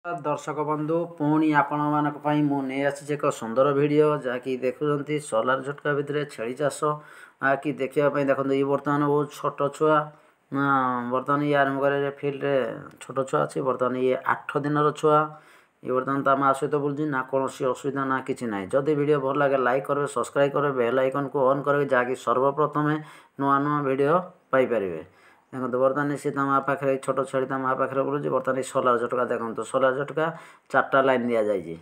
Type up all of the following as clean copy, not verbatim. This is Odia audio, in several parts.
ଦର୍ଶକ ବନ୍ଧୁ, ପୁଣି ଆପଣମାନଙ୍କ ପାଇଁ ମୁଁ ନେଇ ଆସିଛି ଏକ ସୁନ୍ଦର ଭିଡ଼ିଓ, ଯାହାକି ଦେଖୁଛନ୍ତି ସୋଲାର ଝଟକା ଭିତରେ ଛେଳି ଚାଷ କି ଦେଖିବା ପାଇଁ। ଦେଖନ୍ତୁ, ଇଏ ବର୍ତ୍ତମାନ ବହୁତ ଛୋଟ ଛୁଆ। ବର୍ତ୍ତମାନ ଇଏ ଆରମ୍ଭ କରିବା ଫିଲ୍ଡରେ ଛୋଟ ଛୁଆ ଅଛି। ବର୍ତ୍ତମାନ ଇଏ 8 ଦିନର ଛୁଆ। ଇଏ ବର୍ତ୍ତମାନ ତା ମା ସହିତ ବୁଲୁଛି, ନା କୌଣସି ଅସୁବିଧା ନା କିଛି ନାହିଁ। ଯଦି ଭିଡ଼ିଓ ଭଲ ଲାଗେ, ଲାଇକ୍ କରିବେ, ସବସ୍କ୍ରାଇବ୍ କରିବେ, ବେଲ୍ ଆଇକନ୍କୁ ଅନ୍ କରିବେ, ଯାହାକି ସର୍ବପ୍ରଥମେ ନୂଆ ନୂଆ ଭିଡ଼ିଓ ପାଇପାରିବେ। ଦେଖନ୍ତୁ, ବର୍ତ୍ତମାନ ସେ ତା ମା ପାଖରେ, ଛୋଟ ଛେଳି ତା ମା ପାଖରେ ବୁଲୁଛି। ବର୍ତ୍ତମାନ ଏଇ ସୋଲାର ଝଟକା ଦେଖନ୍ତୁ। ସୋଲାର ଝଟକା 4ଟା ଲାଇନ୍ ଦିଆଯାଇଛି।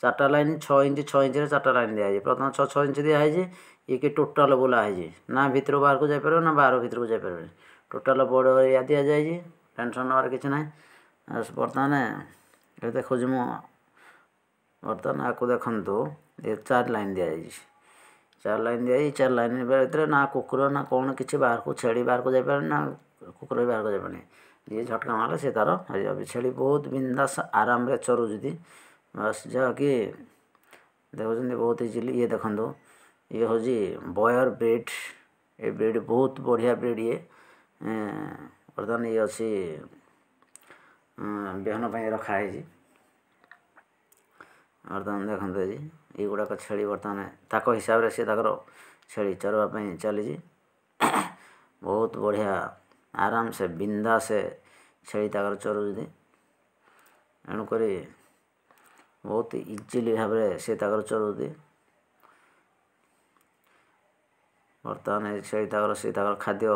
4ଟା ଲାଇନ୍ 6 ଇଞ୍ଚ 6 ଇଞ୍ଚରେ 4ଟା ଲାଇନ୍ ଦିଆଯାଇଛି। ପ୍ରଥମେ 6 6 ଇଞ୍ଚ ଦିଆହେଇଛି। ଇଏ କି ଟୋଟାଲ୍ ବୁଲା ହେଇଛି, ନା ଭିତରୁ ବାହାରକୁ ଯାଇପାରିବ ନା ବାହାରୁ ଭିତରକୁ ଯାଇପାରିବନି। ଟୋଟାଲ୍ ବଡ଼ ଏରିଆ ଦିଆଯାଇଛି, ଟେନସନ୍ ନେବାର କିଛି ନାହିଁ। ବର୍ତ୍ତମାନ ଏ ଦେଖୁଛି ମୁଁ। ବର୍ତ୍ତମାନ ଆକୁ ଦେଖନ୍ତୁ, ଏ 4 ଲାଇନ୍ ଦିଆଯାଇଛି। 4 ଲାଇନ୍ ଦିଆଯାଇଛି। 4 ଲାଇନ୍ ଭିତରେ ନା କୁକୁର ନା କ'ଣ କିଛି ବାହାରକୁ, ଛେଳି ବାହାରକୁ ଯାଇପାରେନି ନା କୁକୁର ବି ବାହାରକୁ ଯାଇପାରେନି। ଯିଏ ଝଟକା ମାରିଲେ ସେ ତା'ର ହେଇଯାଉଛି। ଛେଳି ବହୁତ ବିନ୍ଦାସ ଆରାମରେ ଚରୁଛନ୍ତି। ବାସ୍, ଯାହାକି ଦେଖୁଛନ୍ତି ବହୁତ ଇଜିଲି। ଇଏ ଦେଖନ୍ତୁ, ଇଏ ହେଉଛି ବୟର ବ୍ରିଡ୍। ଏ ବ୍ରିଡ୍ ବହୁତ ବଢ଼ିଆ ବ୍ରିଡ୍ ଇଏ। ବର୍ତ୍ତମାନ ଇଏ ଅଛି, ବିହନ ପାଇଁ ରଖାହେଇଛି। ବର୍ତ୍ତମାନ ଦେଖନ୍ତୁ, ଏଇ ଏଇଗୁଡ଼ାକ ଛେଳି ବର୍ତ୍ତମାନ ତାଙ୍କ ହିସାବରେ ସେ ତାଙ୍କର ଛେଳି ଚରିବା ପାଇଁ ଚାଲିଛି। ବହୁତ ବଢ଼ିଆ ଆରାମସେ ବିନ୍ଦାସ ଛେଳି ତାଙ୍କର ଚରୁଛନ୍ତି। ଏଣୁକରି ବହୁତ ଇଜିଲି ଭାବରେ ସେ ତାଙ୍କର ଚରୁଛନ୍ତି। ବର୍ତ୍ତମାନ ଏ ଛେଳି ତାଙ୍କର ସେ ତାଙ୍କର ଖାଦ୍ୟ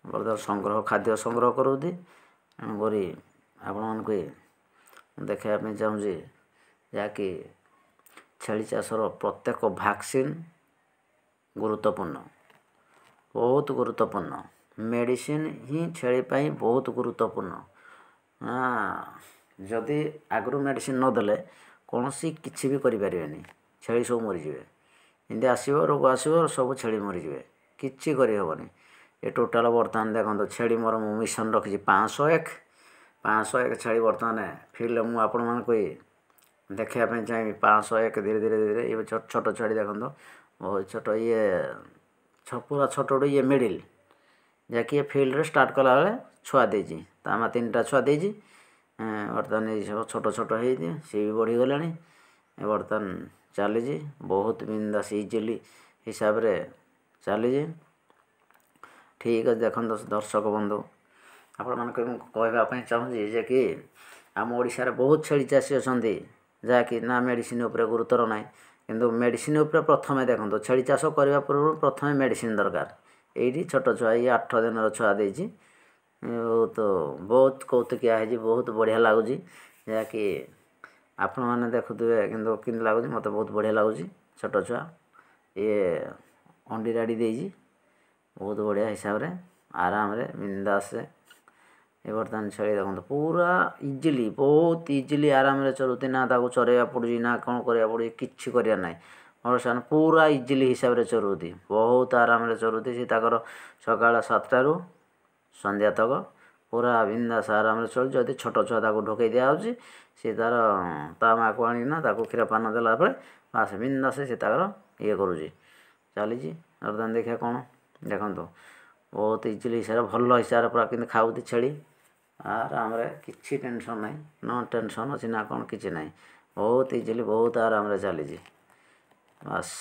ବର୍ତ୍ତମାନ ସଂଗ୍ରହ, ଖାଦ୍ୟ ସଂଗ୍ରହ କରୁଛନ୍ତି। ଏଣୁକରି ଆପଣମାନଙ୍କୁ ଦେଖାଇବା ପାଇଁ ଚାହୁଁଛି, ଯାହାକି ଛେଳି ଚାଷର ପ୍ରତ୍ୟେକ ଭ୍ୟାକ୍ସିନ୍ ଗୁରୁତ୍ୱପୂର୍ଣ୍ଣ, ବହୁତ ଗୁରୁତ୍ୱପୂର୍ଣ୍ଣ। ମେଡ଼ିସିନ୍ ହିଁ ଛେଳି ପାଇଁ ବହୁତ ଗୁରୁତ୍ୱପୂର୍ଣ୍ଣ। ଯଦି ଆଗରୁ ମେଡ଼ିସିନ୍ ନଦେଲେ କୌଣସି କିଛି ବି କରିପାରିବେନି, ଛେଳି ସବୁ ମରିଯିବେ। ଏମିତି ଆସିବ ରୋଗ ଆସିବ, ସବୁ ଛେଳି ମରିଯିବେ, କିଛି କରିହେବନି। ଏ ଟୋଟାଲ୍ ବର୍ତ୍ତମାନ ଦେଖନ୍ତୁ ଛେଳି ମୋର, ମୁଁ ମିଶନ୍ ରଖିଛି 501, 501 ଛେଳି ବର୍ତ୍ତମାନ ଫିଲ୍ଡରେ ମୁଁ ଆପଣମାନଙ୍କୁ ଦେଖିବା ପାଇଁ ଚାହିଁବି। 501 ଧୀରେ ଧୀରେ ଧୀରେ। ଇଏ ଛୋଟ ଛୋଟ ଛେଳି ଦେଖନ୍ତୁ, ବହୁତ ଛୋଟ ଇଏ, ପୁରା ଛୋଟଠୁ ଇଏ ମିଡ଼ିଲ୍, ଯାହାକି ଏ ଫିଲ୍ଡରେ ଷ୍ଟାର୍ଟ କଲାବେଳେ ଛୁଆ ଦେଇଛି। ତା ମା 3ଟା ଛୁଆ ଦେଇଛି। ବର୍ତ୍ତମାନ ଏଇ ସବୁ ଛୋଟ ଛୋଟ ହେଇଛି, ସିଏ ବି ବଢ଼ିଗଲାଣି। ବର୍ତ୍ତମାନ ଚାଲିଛି ବହୁତ ବିନ୍ଦାସ ଇଜିଲି ହିସାବରେ ଚାଲିଛି। ଠିକ୍ ଅଛି, ଦେଖନ୍ତୁ ଦର୍ଶକ ବନ୍ଧୁ, ଆପଣମାନଙ୍କୁ ମୁଁ କହିବା ପାଇଁ ଚାହୁଁଛି ଯେ କି ଆମ ଓଡ଼ିଶାରେ ବହୁତ ଛେଳି ଚାଷୀ ଅଛନ୍ତି, ଯାହାକି ନା ମେଡ଼ିସିନ୍ ଉପରେ ଗୁରୁତ୍ୱର ନାହିଁ। କିନ୍ତୁ ମେଡ଼ିସିନ୍ ଉପରେ ପ୍ରଥମେ ଦେଖନ୍ତୁ, ଛେଳି ଚାଷ କରିବା ପୂର୍ବରୁ ପ୍ରଥମେ ମେଡ଼ିସିନ୍ ଦରକାର। ଏଇଠି ଛୋଟ ଛୁଆ, ଇଏ 8 ଦିନର ଛୁଆ ଦେଇଛି। ବହୁତ ବହୁତ କୌତୁକିଆ ହେଇଛି, ବହୁତ ବଢ଼ିଆ ଲାଗୁଛି, ଯାହାକି ଆପଣମାନେ ଦେଖୁଥିବେ। କିନ୍ତୁ କେମିତି ଲାଗୁଛି? ମୋତେ ବହୁତ ବଢ଼ିଆ ଲାଗୁଛି। ଛୋଟ ଛୁଆ ଇଏ ଅଣ୍ଡି ରାଡ଼ି ଦେଇଛି, ବହୁତ ବଢ଼ିଆ ହିସାବରେ ଆରାମରେ ବିନ୍ଦାସରେ। ଏ ବର୍ତ୍ତମାନ ଛେଳି ଦେଖନ୍ତୁ, ପୁରା ଇଜିଲି, ବହୁତ ଇଜିଲି ଆରାମରେ ଚରୁଛି। ନା ତାକୁ ଚରେଇବାକୁ ପଡ଼ୁଛି ନା କ'ଣ କରିବାକୁ ପଡ଼ୁଛି, କିଛି କରିବାର ନାହିଁ। ମୋର ସେମାନେ ପୁରା ଇଜିଲି ହିସାବରେ ଚରୁଛନ୍ତି, ବହୁତ ଆରାମରେ ଚରୁଛନ୍ତି। ସେ ତାଙ୍କର ସକାଳ 7ଟାରୁ ସନ୍ଧ୍ୟା ତକ ପୁରା ବିନ୍ଦାସ ଆରାମରେ ଚଳୁଛି। ଯଦି ଛୋଟ ଛୁଆ ତାକୁ ଢୋକେଇ ଦିଆହେଉଛି, ସେ ତା'ର ତା ମାଆକୁ ଆଣିକିନା ତାକୁ କ୍ଷୀର ପାନ ଦେଲା ପରେ ବାସ୍ ବିନ୍ଦାସ ସେ ତାଙ୍କର ଇଏ କରୁଛି, ଚାଲିଛି। ବର୍ତ୍ତମାନ ଦେଖିବା କ'ଣ। ଦେଖନ୍ତୁ, ବହୁତ ଇଜିଲି ହିସାବରେ, ଭଲ ହିସାବରେ ପୁରା କେମିତି ଖାଉଛି ଛେଳି ଆରାମରେ, କିଛି ଟେନସନ୍ ନାହିଁ। ନ ଟେନସନ୍ ଅଛି ନା କ'ଣ, କିଛି ନାହିଁ। ବହୁତ ଇଜିଲି, ବହୁତ ଆରାମରେ ଚାଲିଛି। ବାସ୍,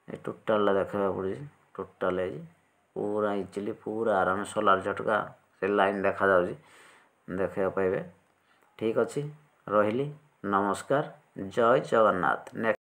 ଏ ଟୋଟାଲଟା ଦେଖେଇବାକୁ ପଡ଼ୁଛି। ଟୋଟାଲ୍ ହେଇଛି ପୁରା ଇଜିଲି, ପୁରା ଆରାମ। ସୋଲାର ଝଟକା ସେ ଲାଇନ୍ ଦେଖାଯାଉଛି, ଦେଖିବାକୁ ପାଇବେ। ଠିକ୍ ଅଛି, ରହିଲି, ନମସ୍କାର, ଜୟ ଜଗନ୍ନାଥ। ନେକ୍ସଟ।